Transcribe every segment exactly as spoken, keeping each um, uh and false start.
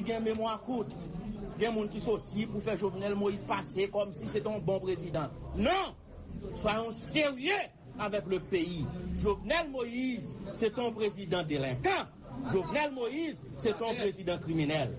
gen memwa kout. Gen moun ki soti pou fè Jovenel Moïse pase kòmsi se te yon bon prezidan. Non! Soyons sérieux avec le pays. Jovenel Moïse, se te yon prezidan delenkan. Jovenel Moïse, se te yon prezidan kriminèl.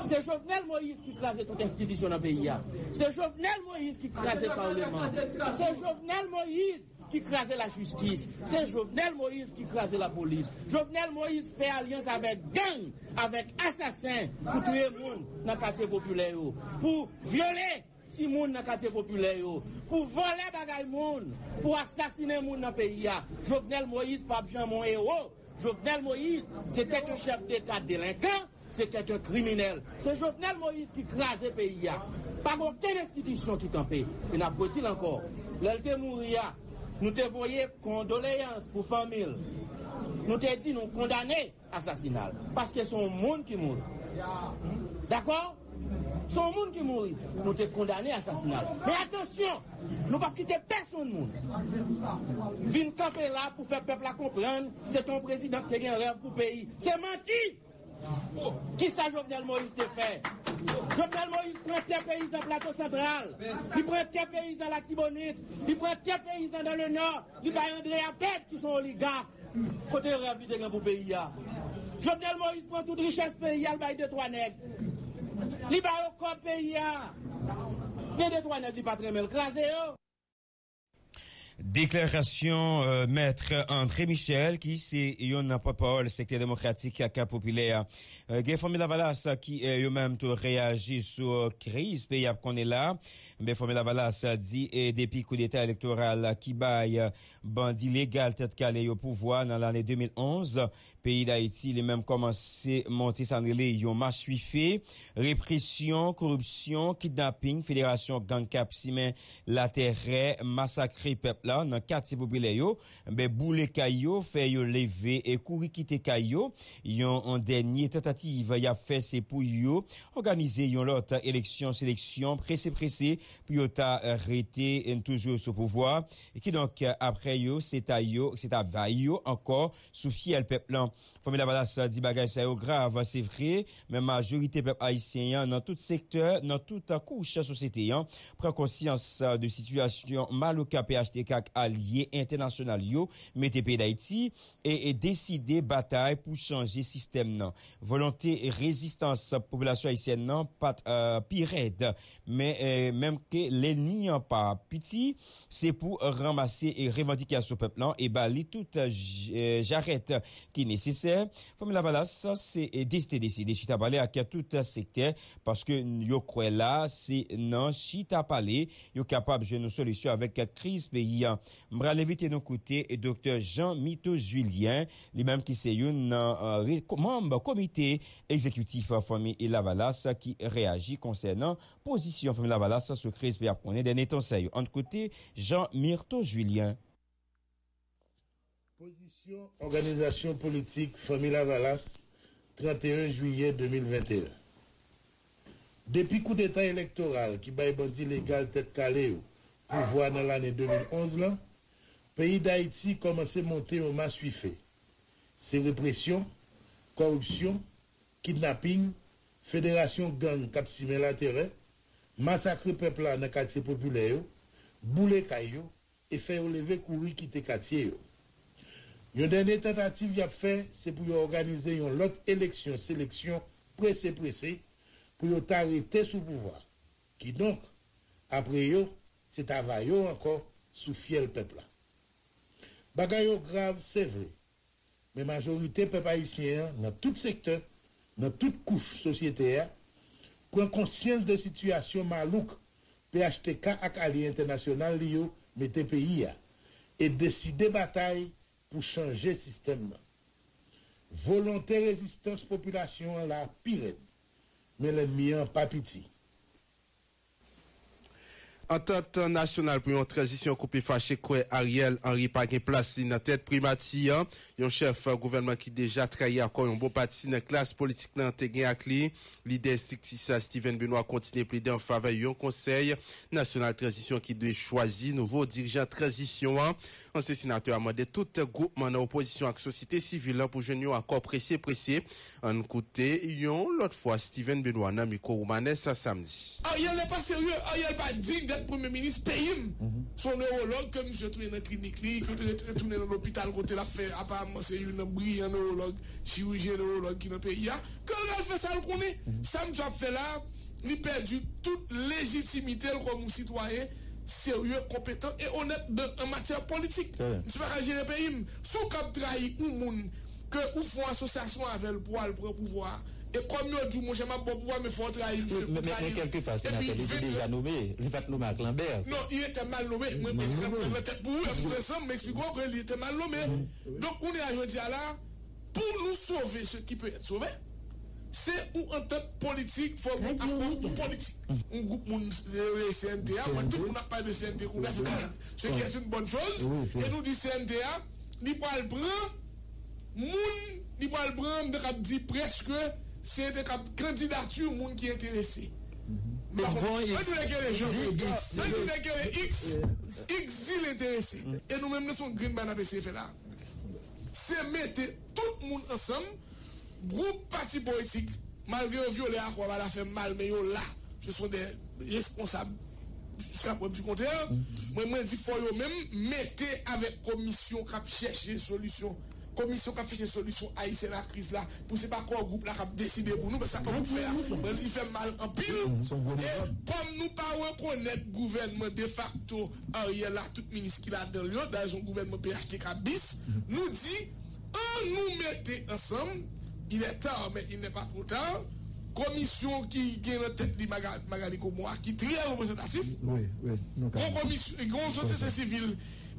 Se Jovenel Moïse ki kraze tout enstitisyon nan peyi a. Se Jovenel Moïse ki kraze palman. Se Jovenel Moïse ki kraze lajistis. Se Jovenel Moïse ki kraze lapolis. Jovenel Moïse fè alyans avèk gang, avèk asasen pou touye moun nan katye popilè yo, pou vyole timoun nan katye popilè yo, pou vòlè bagay moun, pou asasinen moun nan peyi a. Jovenel Moïse p ap janm yon ewo. Jovenel Moïse, c'était un chef d'État délinquant, c'était un criminel. Se Jovenel Moïse ki kraze peyi a. Pa gen okenn enstitisyon ki kanpe. E n ap redi l ankò. Lè l te mouri a, nou te voye kondoleyans pou fanmi l. Nou te di nou kondane asasina l. Paske se yon moun ki mouri. Dakò? Se yon moun ki mouri. Nou te kondane asasina l. Men atansyon, nou p ap kite pèsonn moun vin kanpe la pou fè pèp la konprann se te yon prezidan ki te gen rèv pou peyi. Se manti! Kisa Jovenel Moïse te fè? Jovenel Moïse pran tè peyizan Plato Santral. Li pran tè peyizan Latibonit. Li pran tè peyizan dans le Nord. Li bay André Abed ki se yon oligak. Kote rèv li te gen pou peyi a? Jovenel Moïse pran tout richès peyi a, l bay de twa nèg. Li ba yo kòb peyi a. Gen de twa nèg li pa t renmen l kraze yo. Deklarasyon Mèt André Michel ki se youn nan pòtpawòl sektè demokratik ak popilè a. Gen Fanmi Lavalas ki yo menm tou reyaji sou kriz peyi ap konnen la. Men Fanmi Lavalas di depi koudeta elektoral ki bay bandi legal Tèt Kale yo pouvwa nan lane de mil onz, peyi Dayiti li menm kòmanse monte sa n rele yon maswife, represyon, koripsyon, kidnaping, federasyon gang k ap simen latèrè, masakre pèp la nan katye popilè yo, ben boule kay yo, fè yo leve e kouri kite kay yo. Yon dènye tantativ y ap fè se pou yo òganize yon lòt eleksyon seleksyon prese prese pou yo ta rete toujou sou pouvwa. Kidonk apre yo se ta yo se ta va yo ankò sou fyèl pèp lan. Fanmi Lavalas di bagay sa yo grav se vre, men majorite pèp ayisyen an nan tout sektè, nan tout kouch sosyete an pran konsyans de sitiyasyon malouk P H T K ak alye entènasyonal yo mete peyi Dayiti e deside batay pou chanje sistèm nan. Volonte rezistans popilasyon ayisyèn nan pa t pi rèd, men menm ke lènmi an pa piti, se pou ranmase revandikasyon pèp lan e ba li tout jarèt ki nesesè. Fanmi Lavalas se deside deside chita pale ak tout sektè paske yo kwè la se nan chita pale yo kapab jwenn yon solisyon avèk kriz peyi a. M pral envite nou koute Doktè Jean Mito Julien, li menm ki se youn nan manm komite egzekitif Fanmi Lavalas ki reyaji konsènan pozisyon Fanmi Lavalas sou kriz peyi ap konnen dènye tan sa yo. Ann koute Jean Mito Julien. Pozisyon òganizasyon politik Fanmi Lavalas, trannteyen jiyè de mil venteyen. Depi koudeta elektoral ki bay bandi legal Tèt Kale yo pouvwa nan lane de mil onz lan, peyi Dayiti kòmanse monte yon maswife. Se represyon, kòripsyon, kidnaping, federasyon gang k ap simen laterè, masakre pèp la nan katye popilè yo, boule kay yo, e fè yo leve kouri kite katye yo. Yon dènye tantativ y ap fè se pou yo òganize yon lòt eleksyon seleksyon prese prese pou yo ta rete sou pouvwa. Kidonk, apre yo, se ta va yo ankò sou fyèl pèp la. Bagay yo grav, se vre, men majorite pèp ayisyen an nan tout sektè, nan tout kouch sosyete a, pran konsyans de sitiyasyon malouk P H T K ak alye entènasyonal li yo mete peyi a e deside batay pou chanje sistèm nan. Volonte rezistans popilasyon an la pi rèd, men lènmi an pa piti. Antant Nasyonal pou yon Tranzisyon Koupe Fache kwè Ariel Henry pa gen plas li nan tèt primati an. Yon chèf gouvènman ki deja trayi akò yon bon pati nan klas politik lan te gen ak li. Lidè estrikti sa, Steven Benoît, kontinye plede an favè yon Konsèy Nasyonal Tranzisyon ki dwe chwazi nouvo dirijan tranzisyon an. Ansyen senatè a mande tout gwoupman nan opozisyon ak sosyete sivil lan pou jwenn yon akò prese prese. Ann koute yon lòt fwa Steven Benoît nan mikwo Romanes samdi. Ariel n'est pas sérieux. Ariel pa diy d'être premye minis peyi m. Se yon newològ ke misye tounen nan klinik li, ke tounen nan lopital kote l ap fè, aparamman se youn nan briyan newològ, chirijyen newològ ki nan peyi a. Ke l al fè sa l konnen. Sa misye ap fè la, li pèdi tout lejitimite l kòm yon sitwayen serye, konpetan e onèt nan, an matyè politik. Misye pa ka jere peyi m. Si w kab trayi yon moun ke ou fè yon asosyasyon avè l pou al pran pouvwa a, e kòm yo di w, monchè, m ap ba w pouvwa, men fò w trayi misye pou trayi l. Men kèlkepa, senatè, li te deja nome. Li pa t nome ak Lambert. Non, il était mal nommé. Mwen, mwen, mwen pran tèt pou ou, mwen pran san m, m eksplike w ke li te mal nome. Donk, kounye a, jodi a la, pou nou sove ce qui peut être sauvé, se yon antant politik, fò gen akò politik. Yon gwoup moun rele C N T A, mwen, tout moun ap pale de C N T kounye a, se trè byen, ce qui est une bonne chose. E nou di C N T a, li pral pran moun, li pral pran, m te kab di prèske, se te kab kandidati moun ki enterese. Mwen di w ke le jan, mwen di w ke le X, X di l enterese. E nou menm, nou se yon grenn bagay n ap eseye fè la. Se mete tout moun ansanm, gwoup, pati politik, malgre yo vyole akò a, pa la fè mal, men yo la. Ce sont des responsables. Jusqu'à preuve du contraire, mwen, mwen di fò yo menm mete avèk komisyon k ap chèche solisyon, komisyon k ap chèche solisyon ayisyèn a kriz la, pou se pa Core Group la k ap deside pou nou, paske sa Core Group fè a, mwen, li fè m mal anpil. E kòm nou pa rekonèt gouvènman defakto Ariel la, tout minis ki ladan l yo, dayè se yon gouvènman P H T K bis, nou di, ann nou mete ansanm, il est tard, mais il n'est pas trop tard, komisyon ki gen nan tèt li Maga-, Magali Komo a, ki trè reprezantatif. Wi, wi, nou ka. Gon komisyon, gon sosyete sivil,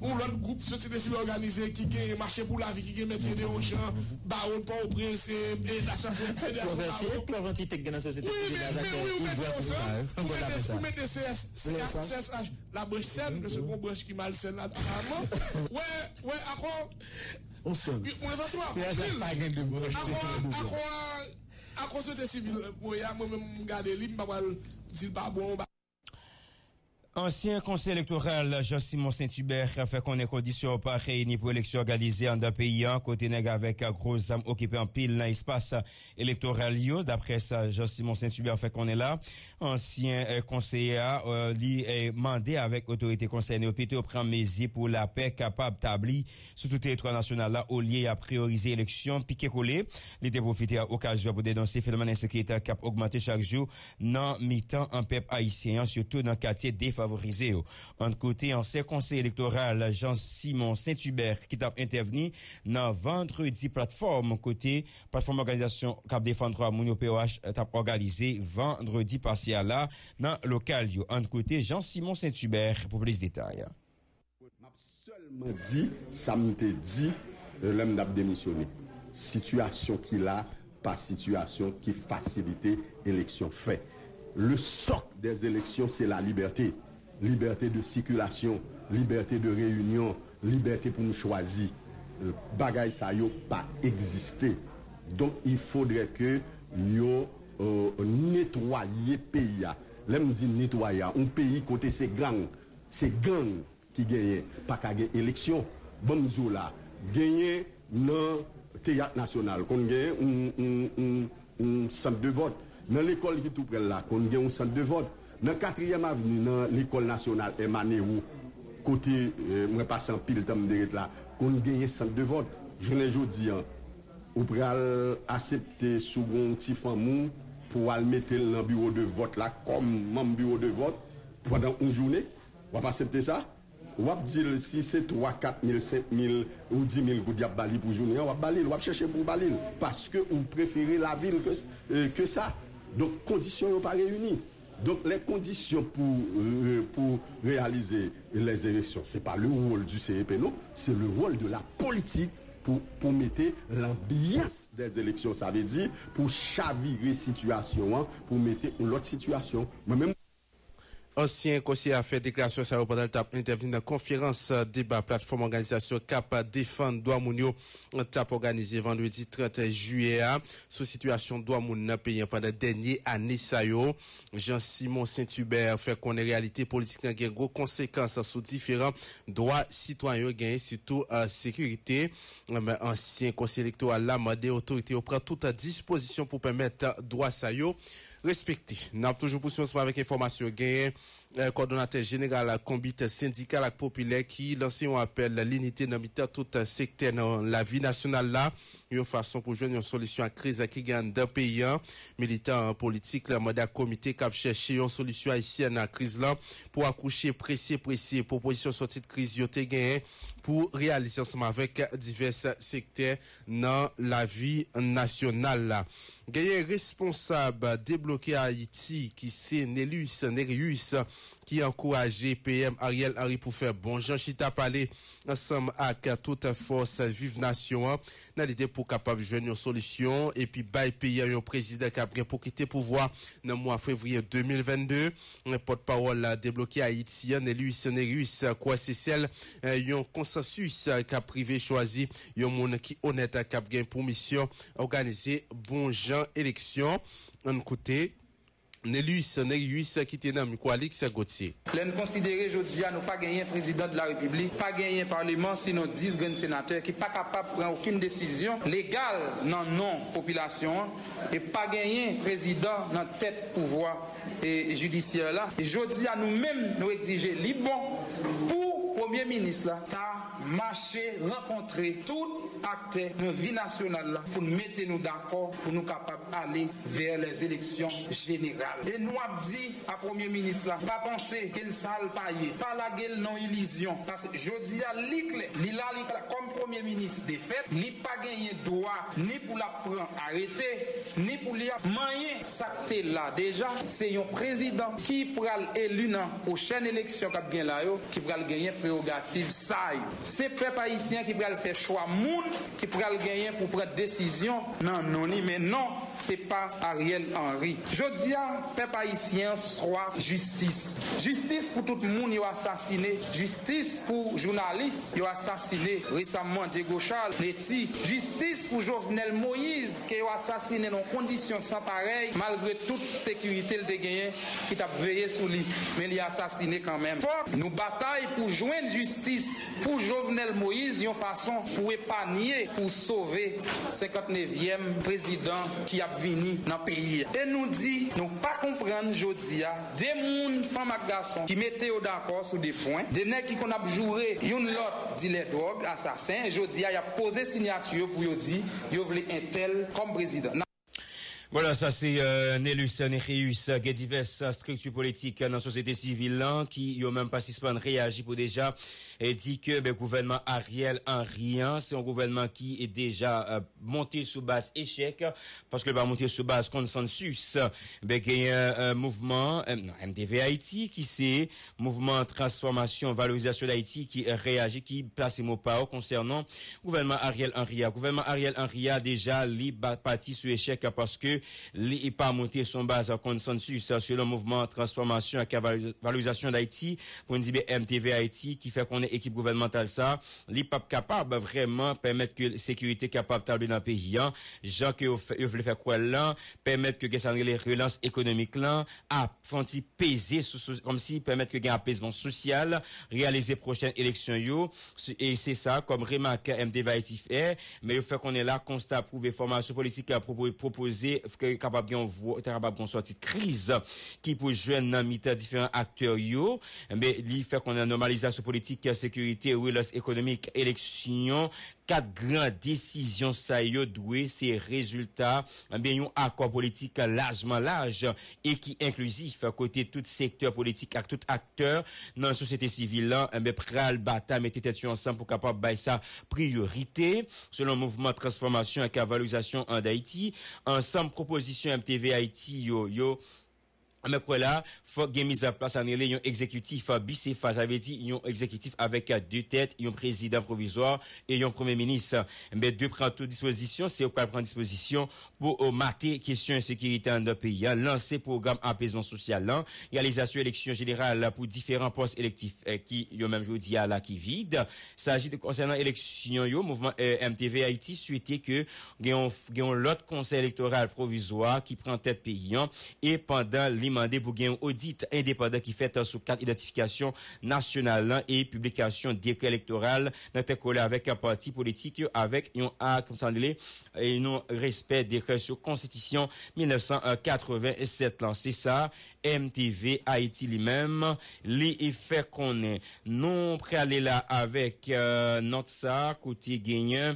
yon lòt gwoup sosyete sivil òganize ki gen Mache pou Lavi, ki gen Mèt Jedéon Jean, Bawo Pòtoprens, e, e Asosyasyon Federasyon Bawo. Klòvanti te gen nan sosyete sivil la, wi, men, men wi, ou mete ansanm, ou mete, ou mete C S, C S H, la branch sèn, paske gon branch ki malsèn la, aparamman. Wè, wè, akò, yon sèl. Ou santi w ap anpil. Akò, akò, akò sosyete sivil, mwen, mwen menm, m gade li, m pa pral di l pa bon. Ansyen konseye elektoral Jean Simon Saint Hubert fè konnen kondisyon yo pa reyini pou eleksyon òganize anndan peyi a, kote nèg avèk gwo zam okipe anpil nan espas elektoral yo. Daprè sa Jean Simon Saint Hubert fè konnen la, ansyen, eh, konseye a, eh, li, eh, mande avèk otorite konsène yo pito pran mezi pou lapè kapab tabli sou tout teritwa nasyonal la, olye y ap priyorize eleksyon pike kole. Li te pwofite a okazyon pou denonse fenomèn ensekirite k ap ogmante chak jou nan mitan an pèp ayisyen an, sitou nan katye defavorize yo. An kote ansyen konseye elektoral Jean Simon Saint Hubert ki t ap entèvni nan Vandredi Platfòm, kote platfòm òganizasyon k ap defann dwa moun yo, P O H, t ap òganize vandredi pase a la nan lokal yo. An kote Jean Simon Saint Hubert pou plis detay. M ap sèlman di sa m te di, euh, lè m t ap demisyone. Sitiyasyon ki la pa sitiyasyon ki fasilite eleksyon fè. Le socle des élections, c'est la liberté. Liberté de circulation, liberté de réunion, liberté pou nou chwazi. Euh, bagay sa yo pa egziste. Donk, il faudrait que yo, euh, netwaye peyi a. Lè m di netwaye a, yon peyi kote se gang, se gang ki genyen, pa ka gen eleksyon. Ban m di w la, genyen nan Teyat Nasyonal, konn genyen yon, yon, yon, yon sant de vòt. Nan lekòl ki tou prè l la, konn gen yon sant de vòt. Nan Katriyèm Avni, nan lekòl nasyonal Hermann Herou, kote, eh, mwen pase anpil tan m te ret la, konn genyen sant de vòt. Jounen jodi a, ou pral aksepte si w gen yon ti fanmi w pou w al mete l nan biwo de vòt la kòm manm biwo de vòt pandan yon jounen? W ap aksepte sa? W ap di l si se twa, kat mil, senk mil ou di mil goud y ap ba li pou jounen an, w ap ba li l, w ap chèche pou w ba li l, paske ou prefere lavi l ke, eh, ke sa. Donk, kondisyon yo pa reyini. Donk, lè kondisyon pou, eh, pou reyalize les élections, se pa le rôle du C E P, non, se le rôle de la politique pou, pou mete lanbyans des élections, sa vle di pou chavire sitiyasyon an, pou mete yon lòt sitiyasyon. Mwen menm, Ansyen konseye a fè deklarasyon sa yo pandan l t ap entèvni nan konferans deba platfòm òganizasyon k ap defann dwa moun yo t ap òganize vandredi trant jiyè a sou sitiyasyon dwa moun nan peyi an pandan dènye ane sa yo. Jean Simon Saint Hubert fè konnen reyalite politik lan gen gwo konsekans sou diferan dwa sitwayen yo genyen, sitou sekirite. Ansyen konseye elektoral la mande otorite yo pran tout dispozisyon pou pèmèt dwa sa yo respekte. N ap toujou pouswiv ansanm avèk enfòmasyon yo genyen. Kòdonatè jeneral Konbit Sendikal ak Popilè ki lanse yon apèl linite nan mitan tout sektè nan lavi nasyonal la, yon fason pou jwenn yon solisyon ak kriz ki gen anndan peyi an. Militan politik la mande ak komite k ap chèche yon solisyon ayisyèn a kriz lan pou akouche presye presye pwopozisyon sòti de kriz yo te genyen pou reyalize ansanm avèk divès sektè nan lavi nasyonal la. Genyen responsab Debloke Ayiti ki se Nelus Nerius ki ankouraje P M Ariel Henry pou fè bon jan chita pale ansanm ak tout fòs viv nasyon an nan lide pou kapab jwenn yon solisyon epi bay peyi an yon prezidan k ap gen pou kite pouvwa nan mwa fevriye de mil vennde. Pòtpawòl Debloke Ayiti an, Nelus Nerius, kwè se sèl yon konsansis k ap rive chwazi yon moun ki onèt k ap gen pou misyon òganize bon jan eleksyon. Ann koute Nelus Nerius ki te nan mikwo Alix Gauthier. Lè n konsidere jodi a nou pa genyen prezidan de la repiblik, pa genyen paleman sinon dis grenn senatè ki pa kapab pran okenn desizyon legal nan non popilasyon an e pa genyen prezidan nan tèt pouvwa e jidisyè la. E jodi a nou menm nou egzije li bon pou premye minis la ta mache rankontre tout aktè nan vi nasyonal la pou n mete nou dakò pou nou kapab ale vè lèzeleksyon jeneral. E nou ap di a premye minis la pa panse ke l sa l pa ye, pa lage l nan ilizyon. Paske jodi a li klè, li la li klè kòm premye minis defèt, li pa genyen dwa ni pou l ap pran arete, ni pou li ap manyen sa k te la deja. Se yon prezidan ki pral eli nan pwochèn eleksyon k ap gen la yo ki pral genyen prewogativ sa yo. Se pèp ayisyen ki pral fè chwa moun ki pral genyen pou pran desizyon nan non li, men non, se pa Ariel Henry. Jodi a, pèp ayisyen an swaf jistis. Jistis pou tout moun yo asasine. Jistis pou jounalis yo asasine resamman, Diego Charles, Netty. Jistis pou Jovenel Moïse ke yo asasine nan kondisyon san parèy malgre tout sekirite l te genyen ki t ap veye sou li. Men li asasine kanmenm. Fòk nou batay pou jwenn jistis pou Jovenel Moïse yon fason pou epanye, pou sove senkantnevyèm prezidan ki ap vini nan peyi a. E nou di nou pa konprann jodi a de moun, fanm ak gason, ki mete yo dakò sou de fwen, de nèg ki konn ap joure youn lòt, dilè dwòg, asasen, jodi a y ap poze siyati yo pou yo di yo vle entèl kòm prezidan. Vwala, sa se Nelus Nereus. Gen divès estrikti politik nan sosyete sivil lan ki yo menm pa sispann reyaji pou deja e di ke ben gouvènman Ariel Henry an se yon gouvènman ki deja monte sou baz echèk, paske l pa monte sou baz konsansis. Ben genyen mouvman M T V Ayiti ki se mouvman transfòmasyon valorizasyon Dayiti ki reyaji, ki plase mo pa yo konsènan gouvènman Ariel Henry a. Gouvènman Ariel Henry a deja li pati sou echèk paske li pa monte sou yon baz konsansis selon mouvman transfòmasyon ak valorizasyon Dayiti, pou n di ben M T V Ayiti, ki fè konnen ekip gouvènmantal sa li p ap kapab vrèman pèmèt ke sekirite kapab tabli nan peyi an jan ke yo vle fè kwè l lan, pèmèt ke gen sa n rele relans ekonomik lan ap fè yon ti peze sou, sou kòmsi pèmèt ke gen apezman sosyal, reyalize pwochèn eleksyon yo. E se sa kòm remak M T V Ayiti fè, men yo fè konnen la konsta pwouve fòmasyon politik pwopoze ke kapab gen yon kapab gen yon sòti kriz ki pou jwenn nan mitan diferan aktè yo. Men li fè konnen nòmalizasyon politik, sekirite, relans ekonomik, eleksyon, kat gran desizyon sa yo dwe se rezilta ebyen yon akò politik lajman laj e ki enklizif kote tout sektè politik ak tout aktè nan sosyete sivil lan ebyen pral batay mete tèt yo ansanm pou kapab bay sa priyorite. Selon mouvman transfòmasyon ak valorizasyon an Dayiti, ansanm pwopozisyon M T V Ayiti yo yo Mèkredi la, fòk gen mizanplas sa n rele yon egzekitif bicéphale, sa vle di yon egzekitif avèk de tèt, yon prezidan pwovizwa e yon premye minis. Men de pran tout dispozisyon, se yo k pral pran dispozisyon pou, eh, mate kesyon ensekirite anndan peyi a, lanse pwogram apezman sosyal lan, reyalizasyon eleksyon jeneral pou diferan pòs elektif, eh, ki yo menm jodi a la ki vid. Sajis de konsènan eleksyon yo, mouvman, eh, M T V Ayiti swete ke gen yon, gen yon lòt konsèy elektoral pwovizwa ki pran tèt peyi an, e pandan li mande pou gen yon odit endepandan ki fèt sou kat idantifikasyon nasyonal lan e piblikasyon dekrè elektoral nan tèt kole avèk pati politik yo, avèk yon ak, kòm sa n rele, e yon respè dekrè sou konstitisyon mil nèf san katrevennsèt lan. Se sa M T V Ayiti li menm, li fè konnen. Nou prale la avèk, eh, nòt sa, kote genyen,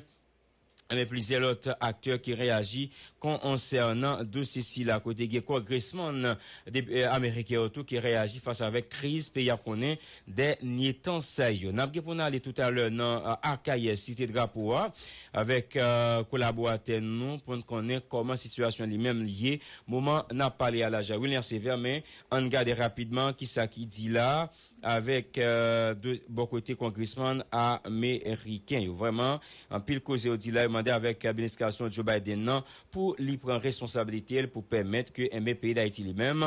eh, plizyè lòt aktè ki reyaji konsènan dosye sila, kote gen kongresmann de, eh, ameriken yo tou ki reyaji fas avèk kriz peyi a konnen dènye tan sa yo. N ap gen pou n ale toutalè nan, eh, Akayè, Site Drapo a, avèk, eh, kolaboratè nou pou n konnen kòman sitiyasyon li menm li ye moman n ap pale a la. Wilner Sévère, men ann gade rapidman kisa ki di la avèk, eh, de, bò kote kongresmann ameriken yo. Vrèman, anpil koze yo di la, yo mande avèk administrasyon Joe Biden nan pou li pran responsablite l pou pèmèt ke, enben, peyi Dayiti li menm,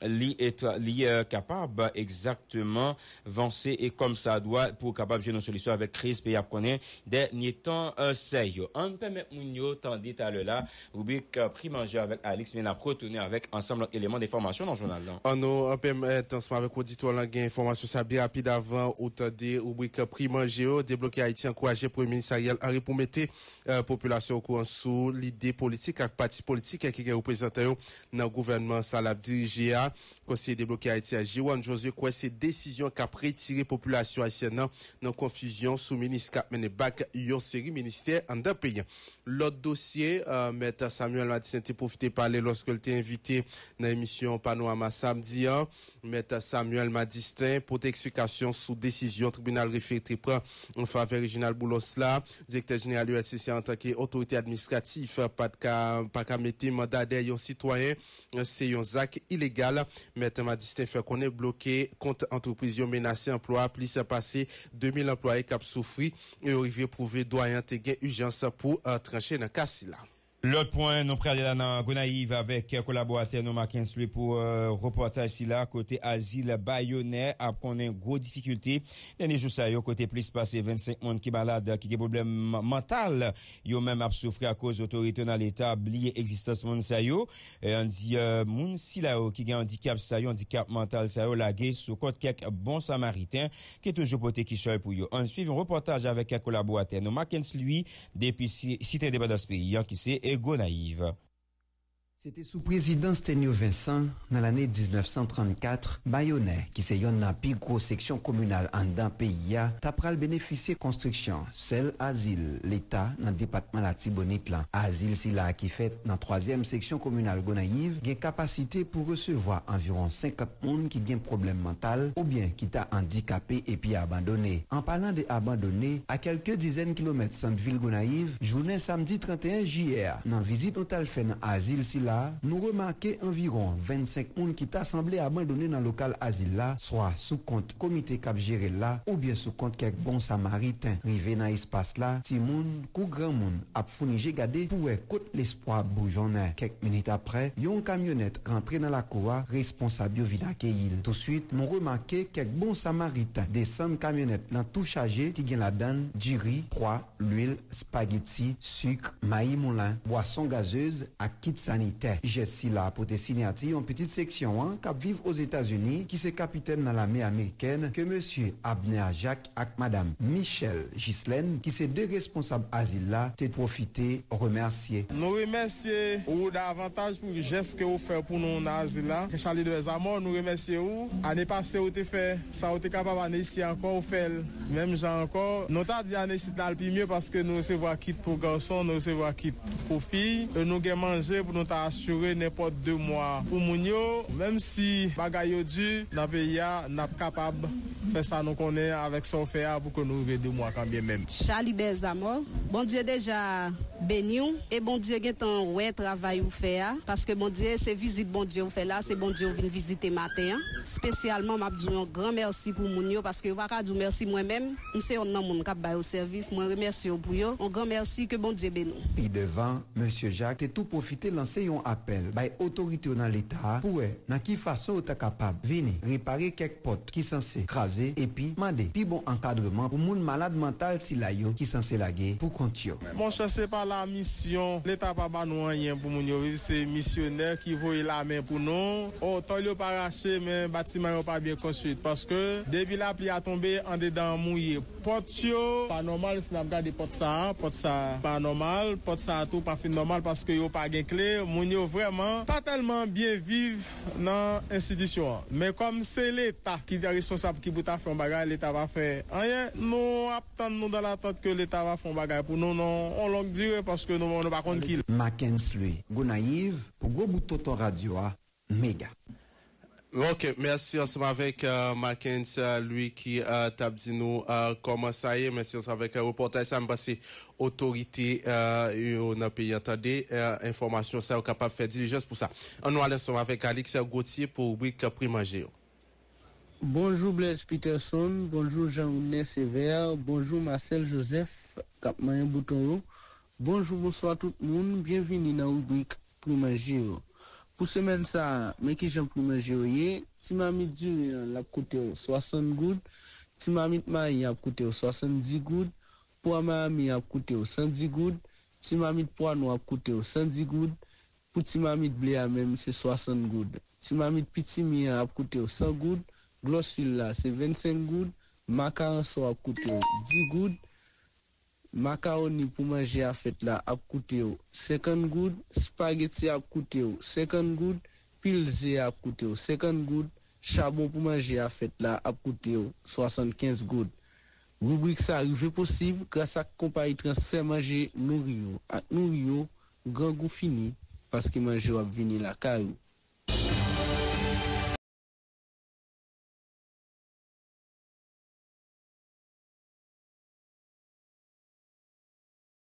li, li, eh, kapab egzakteman vanse e kòm sa dwa pou kapab jwenn yon solisyon avèk kriz peyi ap konnen dènye tan, eh, sa yo. Ann pèmèt moun yo tande talè la ribrik, eh, Pri Manje avèk Alix, men n ap retounen avèk ansanm lòt eleman de enfòmasyon nan jounal lan. An nou, eh, pèmèt ansanm avèk oditè lan gen enfòmasyon sa byen rapid avan ou tande ribrik Pri Manje yo. Debloke Ayiti ankouraje Premye Minis Ariel Henry pou mete, eh, popilasyon okouran sou lide politik ak pati politik ki gen reprezantan yo nan gouvènman sa l ap dirije a. Konseye Debloke Ayiti a, Giron Josué, kwè se desizyon k ap retire popilasyon ayisyèn nan nan konfizyon sou minis k ap mennen bak yon seri ministè anndan peyi an. Lòt dosye, eh, Mèt Samuel Madistin te pwofite pale lòske l te envite nan emisyon Panorama samdi an. Mèt Samuel Madistin pote eksplikasyon sou desizyon tribinal refere te pran an favè Reginald Boulos la. Direktè jeneral U L C C a, antanke otorite administratif, pa t ka, pa ka mete manda dèyè yon sitwayen, se yon zak ilegal. Mèt Madistin fè konnen bloke kont antrepriz yo menase anplwa plis pase de mil anplwaye k ap soufri, e yo rive pwouve dwayen an te gen ijans pou, eh, tranche nan ka sila. Lòt pwen, nou prale la nan Gonayiv avèk kolaboratè nou Mackensley pou, eh, repòtaj sila, kote azil Bayonè ap konnen gwo difikilte dènye jou sa yo, kote plis pase vennsenk moun ki malad, ki gen pwoblèm mantal, yo menm ap soufri akoz otorite yo nan Leta bliye egzistans moun sa yo. Eh, ann di, eh, moun sila yo ki gen andikap sa yo, andikap mantal sa yo, lage sou kont kèk bon samariten ki toujou pote kichòy pou yo. Ann swiv yon repòtaj avèk kèk kolaboratè nou, Mackensley, depi si, Site Endepandans peyi an, ki se, eh, Gonayiv. Se te sou prezidans Tenyo Vincent, nan lane diznèf san trannkat, Bayonè, ki se yonn nan pi gwo seksyon kominal anndan peyi a, ta pral benefisye konstriksyon sèl azil Leta nan depatman Latibonit lan. Azil sila ki fèt nan twazyèm seksyon kominal Gonayiv gen kapasite pou resevwa anviwon senkant moun ki gen pwoblèm mantal oubyen ki ta andikape epi abandone. An palan de abandone, a kèlke dizèn kilomèt sant vil Gonayiv, jounen samdi trannteyen jiyè a, nan vizit nou t al fè nan azil sila, nou remake anviwon vennsenk moun ki ta sanble abandone nan lokal azil la, swa sou kont komite k ap jere l la, oubyen sou kont kèk bon samariten. Rive nan espas la, timoun kou granmoun ap founi je gade pou wè kot lespwa ap boujonnen. Kèk minit apre, yon kamyonèt rantre nan lakou a, responsab yo vin akeyi l. Touswit, nou remake kèk bon samariten desann kamyonèt lan tou chaje, ki gen ladan l diri, pwa, lwil, espageti, sik, mayi moulen, bwason gazez ak kit sanitè. Jès sila pote siyati yon pitit seksyon an k ap viv Ozetazini, ki se kapitèn nan lame amerikèn, ke mesye Abner Jacques ak madanm Michelle Ghislaine, ki se de responsab azil la, te pwofite remèsye. Nou remèsye ou davantaj pou jès ke ou fè pou nou nan azil la. Charlie Dwèzamò, nou remèsye ou. Ane pase, ou te fè sa ou te kapab, ane isi ankò, ou fè l menm jan ankò. Nou ta di ane isit la al pi mye paske nou resevwa kit pou gason, nou resevwa kit pou fi. E nou gen manje pou nou ta asire nenpòt de mwa pou moun yo. Menm si bagay yo di nan peyi a, n ap kapab fè sa nou konnen avèk sa w fè a pou ke nou rive de mwa kanmenm. Charlie Bèzamò, Bondye deja beni w, e Bondye gentan wè travay ou fè a, paske Bondye, se vizit Bondye ou fè la, se Bondye ou vin vizite maten an. Espesyalman, m ap di w yon gran mèsi pou moun yo, paske yo pa ka di w mèsi. Mwen menm, m se yonn nan moun k ap ba yo sèvis, mwen remèsye w pou yo. Yon gran mèsi, ke Bondye beni w. Pi devan, Mesye Jacques te tou pwofite lanse yon apèl bay otorite yo nan Leta a pou wè nan ki fason yo ta kapab vini repare kèk pòt ki sanse kraze epi mande pi bon ankadreman pou moun malad mantal sila yo ki sanse lage pou kont yo. Monchè, se pa la misyon. Leta pa ba nou anyen pou moun yo viv. Se misyonè ki voye lamen pou nou. O, tòl yo pa rache, men batiman yo pa byen konstwi. Paske depi lapli a tonbe, andedan an mouye. Pòt yo pa nòmal, si n ap gade pòt sa a, pòt sa a pa nòmal, pòt sa a tou pa fin nòmal paske yo pa gen kle. Moun yo vrèman pa tèlman byen viv nan enstitisyon an. Men kòm se Leta ki responsab, ki pou ta fè yon bagay, Leta pa fè anyen, nou ap tann, nou dans l'attente ke Leta va fè yon bagay pou nou nan yon long dire, paske nou, nou pa konn ki lè. Mackensley Gonayiv pou Gwo Bout Tonton Radyo a, Mega. Ok, mèsi ansanm avèk uh, Mackensley ki uh, t ap di nou uh, kòman sa ye. Mèsi ansanm avèk uh, repòtaj sa. M panse otorite uh, yo nan peyi an tande uh, enfòmasyon sa, yo kapab fè dilijans pou sa. An nou ale ansanm avèk Alix Gauthier pou ribrik Pri Manje yo. Bonjou Blaise Peterson, bonjou Jean Roudney Sévère, bonjou Marcel Joseph k ap manyen bouton yo, bonjou, bonswa tout moun, byenvini nan ribrik Pri Manje yo. Pou semèn sa a, men kijan Pri Manje yo ye, ti mamit diri an l ap koute w swasant goud, ti mamit mayi an ap koute w swasanndis goud, pwa mayami an ap koute w san dis goud, ti mamit pwa nwa ap koute w san dis goud, pou ti mamit ble a menm se swasant goud. Ti mamit pitimi an ap koute w san goud, glòsil la se vennsenk goud, makaranson ap koute w dis goud, makawoni pou manje a fèt la ap koute w senkant goud, espageti ap koute w senkant goud, pil ze ap koute w senkant goud, chabon pou manje a fèt la ap koute w swasannkenz goud. Ribrik sa rive posib gras ak konpayi transfè manje Nouri yo ak Nouri yo, grangou fini, paske manje w ap vini lakay ou.